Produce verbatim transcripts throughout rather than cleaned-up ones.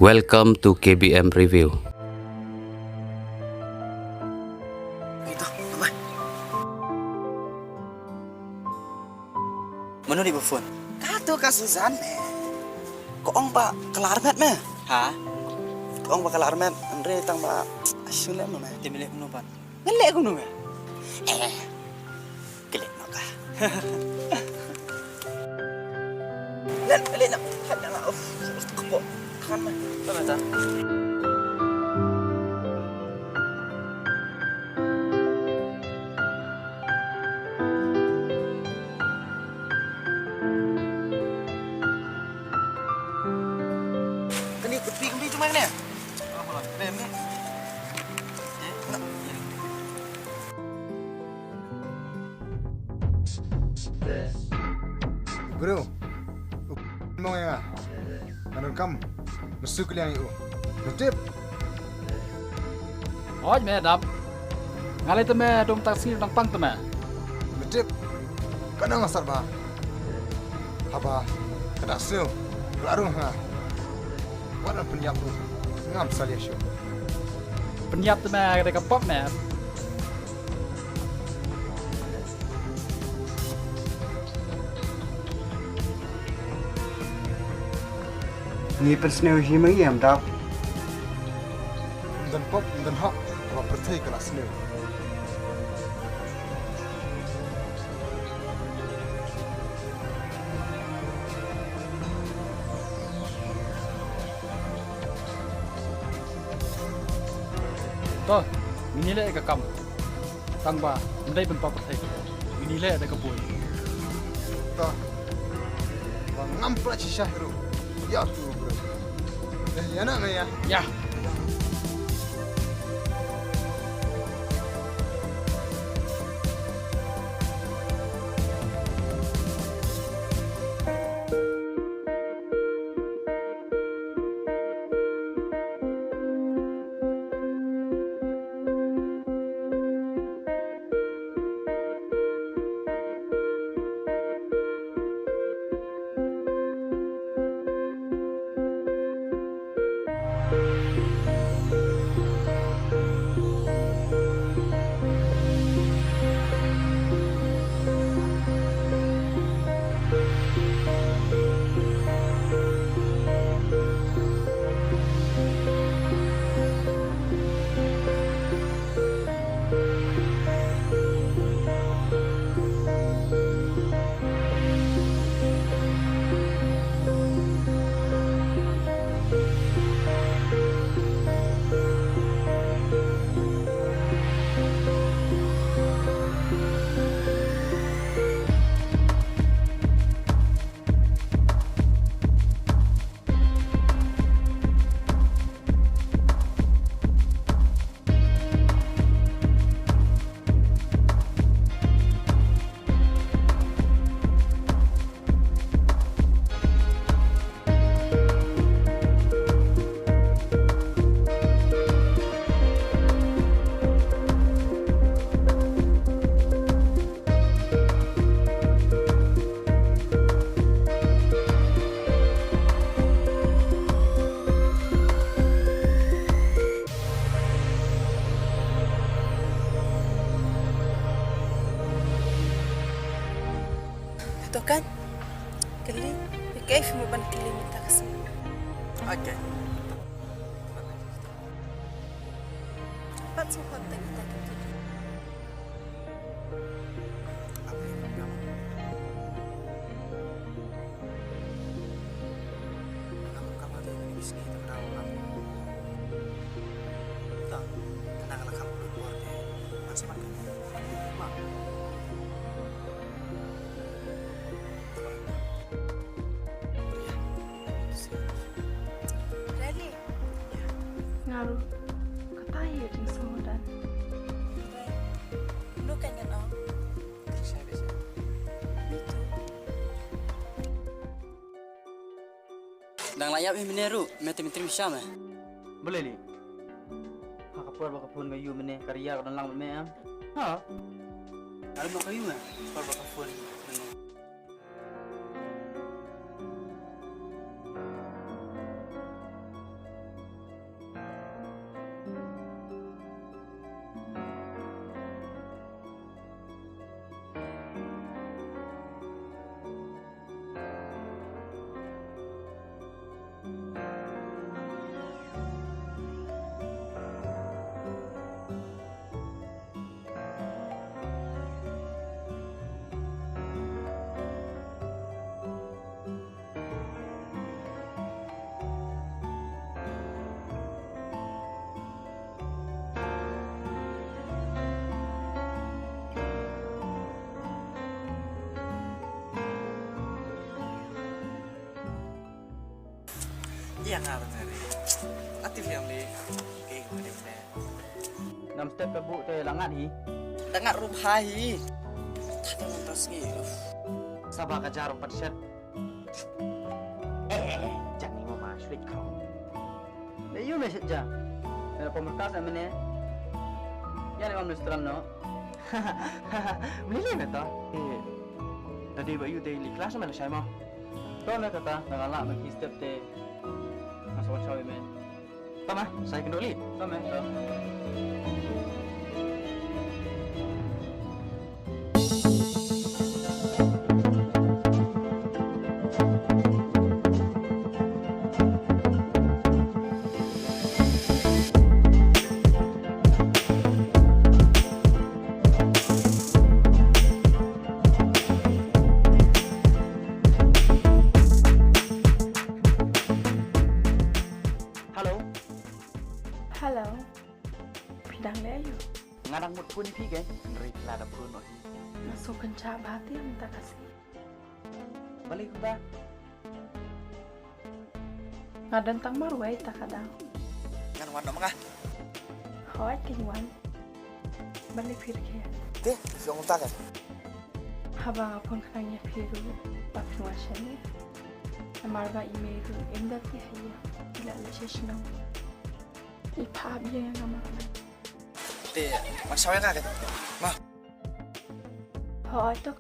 Welcome to K B M Review. Mano dei ba phone? Kato ka Susan me. Ko ong ba ka la armet me. Ha? Ko ong ba ka la armet, hynrei tang ba shu leh me. Te me leh kumno pat? Ngan leh kumno me? Eh. Klik no ka. Nan, klik no. Hada la. Uf, uf, kepo. Kan me. Kan me ta. Kani kopi kami tu mana? Apa lah? Kena ni. Eh, nak. Bro. Mong ya. Ngan kam. Masuk ke liang itu. Betul. Hoi me dap. Ngalai te me dong taksi dong pang te me. Metip. Kana ngasar ba. Haba. Kada sel. Larung ha. Wana penyap ru. Ngam salia shu. Penyap te me kada ka pop me. Ngi pynsniew hi ma ngi em dap. Ym don pop, ym don hok, ba pyrthei ka la sniew. To, ngin ïa leh ka kam. Tang ba ym dei ban pop pyrthei. Ngin ïa leh da ka bui. To. Ba ngam pynlait shisha hi ruh. Ïa tu bro. Eh, ïa na me ïa. Ïa. Tokan, kylli, ïa kaei phi mut ban kylli mynta ka sngi? Okay. Pat sngewhok tang ita ki kylli. Rally. Nga ruh kata ïa jingsngewdan. Mano ka ngan ong? Dang la ïap hi mynne ruh, me te mynta me sha me. Balei li? Ha ka por ba ka phone ka ïoh mynne ka ria ka don lang bad me em. Ha? Ka don ka ïoh me. Por ba ka phone. Ïa nga ba nga ri. Ati phi ïa nga li. Ke nga ri ne. Ngam step ka bu te la ngat hi. La ngat ruh bha hi. Tha te mynta sngi. Uf. Saba ka jarum pat shet. Eh, eh, eh, jang ni mama, shwit kau. Le yu me shet ja. Le pom tas amene. Ya le mam nustran no. Mili me to. Eh, tadi ba yu te li kelas me la shai mo. To na kata, na ngala me ki step te. Mas wan shai me. Tama, sa ïakynduh lei. Tama, to. Hello. Hello. Phi dang leh aïu? Nga dang mut phone ïa phi kein, hynrei phi la da phone noh hi. Nga sngewkynjah bha te mynta ka sngi. Balei kumta? Nga don tang marwei ta ka daw. Ngan wan noh ma nga. Hooid, kin wan. Balei phi rkhie? Te, phi ong kumta kein? Haba nga phone khnang ïa phi ruh ba phin wan shane. Namar ba i mei ruh im da ti ha ïa. I la leit sha shnong. I phah ap ïa nga ma. Te, wan saw ïa nga kein. Ma. Hooid to.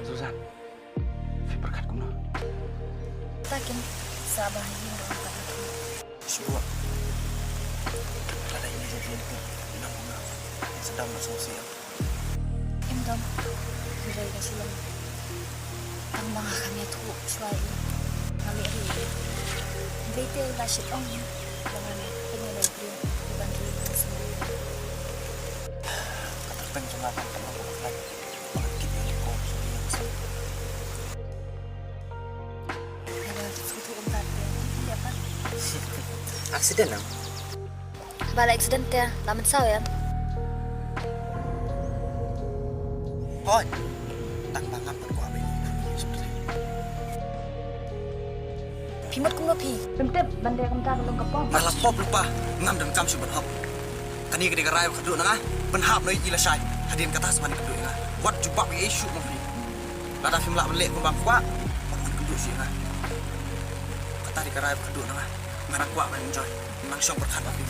Susan, phi pyrkhat kumno? Ta kein, sa ba ha ïing ruh nga pyrkhat kumno. Shuwa. Lada ine jong phi ine, ine kumno? Sa dang na sngewsih ïa. Im dom. Hynrei ka shilynter. Tang ba nga kham ïathuh shuwa ïa. Nga leh ri. Hynrei te la shit ong ïa. Ba nga ne, pynïaid ïa u briew. Ban ri ka sngewsih. Ka tyrpeng jong nga kan pynlong ka bakhlaiñ. Ba ngan kit ïa u ko sha ïing sha. Accident em? Ba la accident te la mynsaw em? Hooid. Tang ba ngam pat kwah ban ïa. Phi mut kumno phi? Phim tip ban dei kumta ka long ka pop. Nga la pop lypa, ngam donkam shuh ban hop. Kane ka dei ka rai ba kyrduh na nga, pynhap noh ïa ki lashai. Hadien kata sa ban kyrduh ïa nga. Wat jubab ei ei shuh ma phi. Lada phim lah ban leh kumba phi kwah, wat kyrduh shuh ïa nga. Kata dei ka rai ba kyrduh na nga. Nga dang kwah ban enjoy. Nang shong pyrkhat ba phi.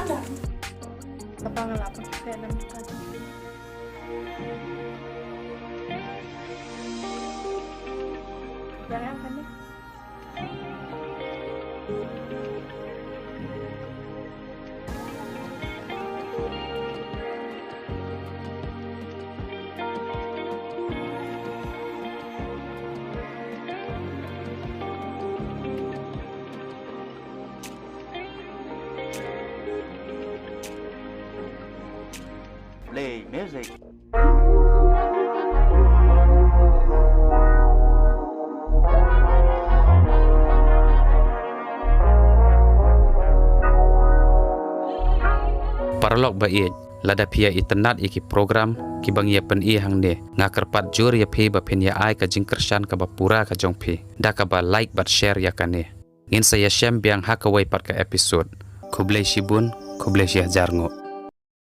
Alarm. Kaba nga la pynkhreh na mynta jong phi. Ïa nga kane. Play music. Paralok ba ïeit, lada phi ïa itynnad ïa ki program kiba ngi ïa pyni hangne, nga kyrpad jur ïa phi ba phin ïa ai ka jingkyrshan kaba pura ka jong phi da kaba like bad share ïa kane. Ngin sa ïashem biang ha kawei pat ka episode. Khublei shibun, khublei shihajar nguh.